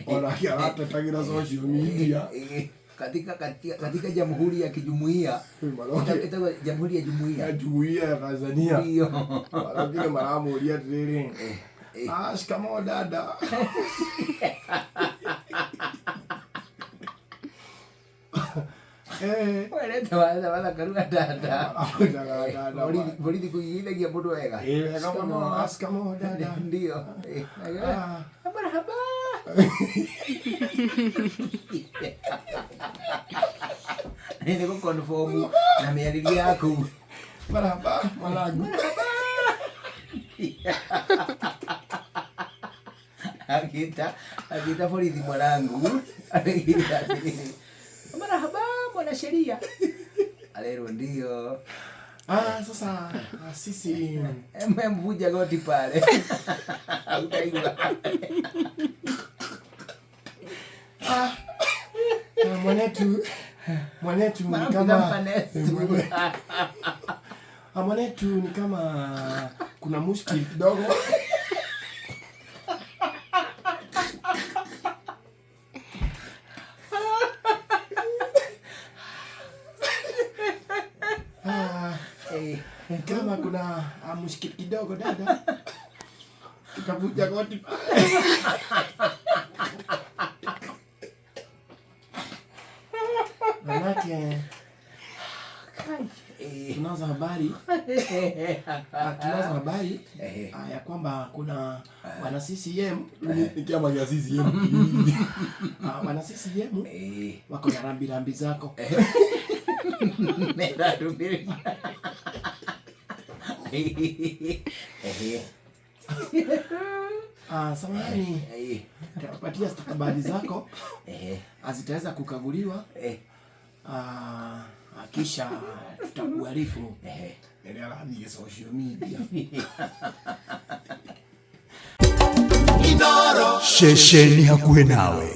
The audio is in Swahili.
Onake aratetagĩra social media. Katika jamhuri ya kijumuiya. Marokire. Ĩtagwo jamhuri ya jumuiya. Ya jumuiya ya Tanzania. Ndio. Marokire maramũria atĩrĩrĩ, "Ah, shikamoo dada." Werete wathakarua dada. Amwĩtaga dada. Borithi kũigithagia mũndũ wega. Wega mũno. "Ah, shikamoo dada." Ndio. Ah. Marhaba. Nĩ gũkonfomu na mĩarĩrie yaku. Marhaba mwanangu. Agĩta borithi mwanangu. Agĩta atĩrĩrĩ, "Marhaba mwanasheria." Arerwo ndio. Ah, sasa sisi Mvuja goti pale. Utaigua. Ah, mwanetu ni kama Mwanetu. Ah, mwanetu ni kama kuna mushkil kidogo. Ah, kama kuna mushkil kidogo dada, tutavuja goti pale. Manake tunazo habari ya kwamba kuna wana CCM ni chama cha CCM wana CCM wako na rambi rambi zako. Samahani, tutakupatia stakabadhi zako, hazitaweza kukaguliwa, kisha tutakuarifu. Nilialamie social media. Ceceni hakuhĩ nawe.